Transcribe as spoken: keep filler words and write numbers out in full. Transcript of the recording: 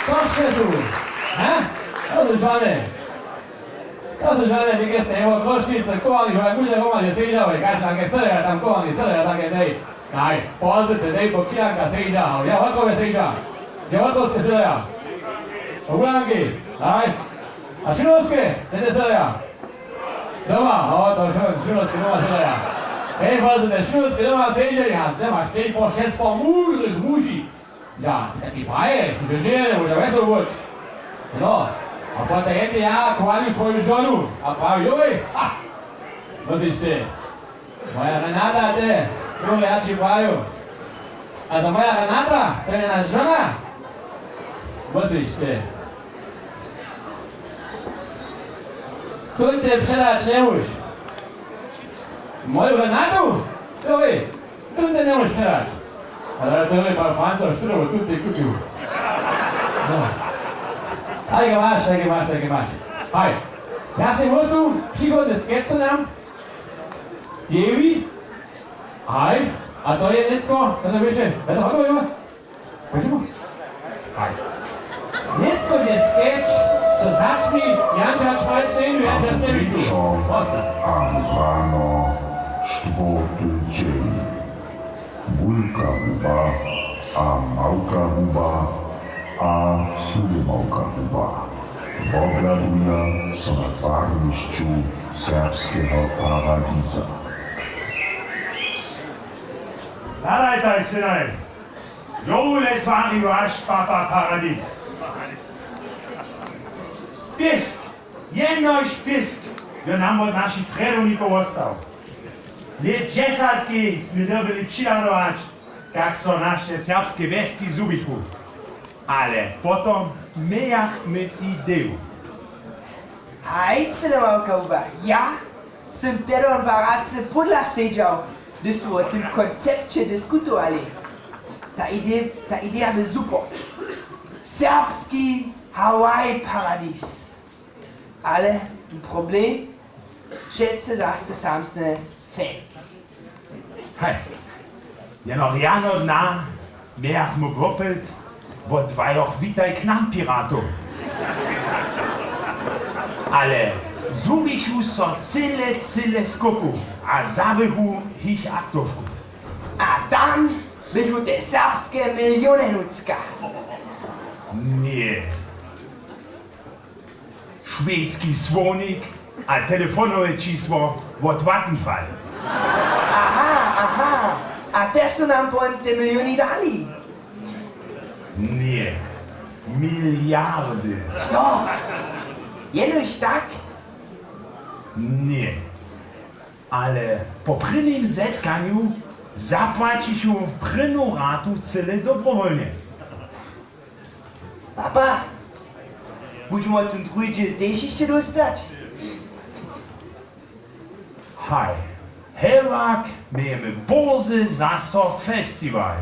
Košće su. Ha? To su žane. To su žane, něke ste jeho Košćice, kowarni, žo jak muže Roma, že sedźa, ale kaž tam, kaj sedźa, tam kowarni, sedźa, tam, kaj dej. Daj, pozrite, dej, po kijanka sedźa, ale ja hotowe sedźa. Ja hotowe sedźa. Po Wulanki, daj. A Šunowske, te sedźa. Doma, o, to Šun-, Šunowske doma sedźa. Dej, pozrite, Šunowske doma sedźa, ja, te maš, dej, po šest po mudrych muži. Ja, taki praje, że žije, bo to wjeselo być. No, a potom jete ja chwalił swoju žonu, a prawi, joj, ha, musliš ty. Moja Renata, ty, druhe, ja ći prawił. A to moja Renata, to je naša žona. Musliš ty. Tón te předać njemóž. Moju Renatu? Joj. Tón te njemóžeš předać. Ale to je pán Francoš, štyri, bo tu ty kupił. No. Tajke máš, tajke máš, tajke máš. Haj. Ja sej muslim přichodne sketch nam. Jewi? Haj. A to je nětko, to je više. Je to hotowe, jo? Nětko je sketch, so začni, Janča, čmaj stejnu, Janča, stejnu. Pićo a rano, štwórty dźeń. Wulka huba a małka huba a sudemałka huba wobjaduja so na farnišću serbskeho paradiza. Hladajtaj, synaj! Jow le twari waš papa paradis. Pěsk, jenož pěsk, jo nam wot našich prědownikow wostał. Lět dźesatki smy dyrbjeli přihladować, kak so naše serbske wjeski zhubichu. Ale potom mějachmy ideju. Haj, cyle małka huba, ja sym tehdom w paradce pódla sedźał, hdyž su wo tym koncepće diskutowali. Ta ide-, ta ideja bě super. Serbski Hawaii paradis. Ale tu problem, wšetcy zas te samsne fan. Hej, jeno rjano dna mějachmy wopyt wot dwajoch Witaj k nam piratow. Ale zhubichu so cyle, cyle skokow a zabychu jich aktowku. A tam běchu te serbske miliony nutřka. Ně. Šwedski słownik a telefonowe čisło wot Vattenfall. Aha, aha. A te su nam potom te miliony dali? Ně. Miliardy. Što? Jenož tak? Ně. Ale po prěnim zetkanju zapłaćichu prěnu ratu cyle dobrowolnje. Papa, budźemy tón druhi dźěl tež hišće dóstać? Haj, hewak mějemy bórze zaso festiwal.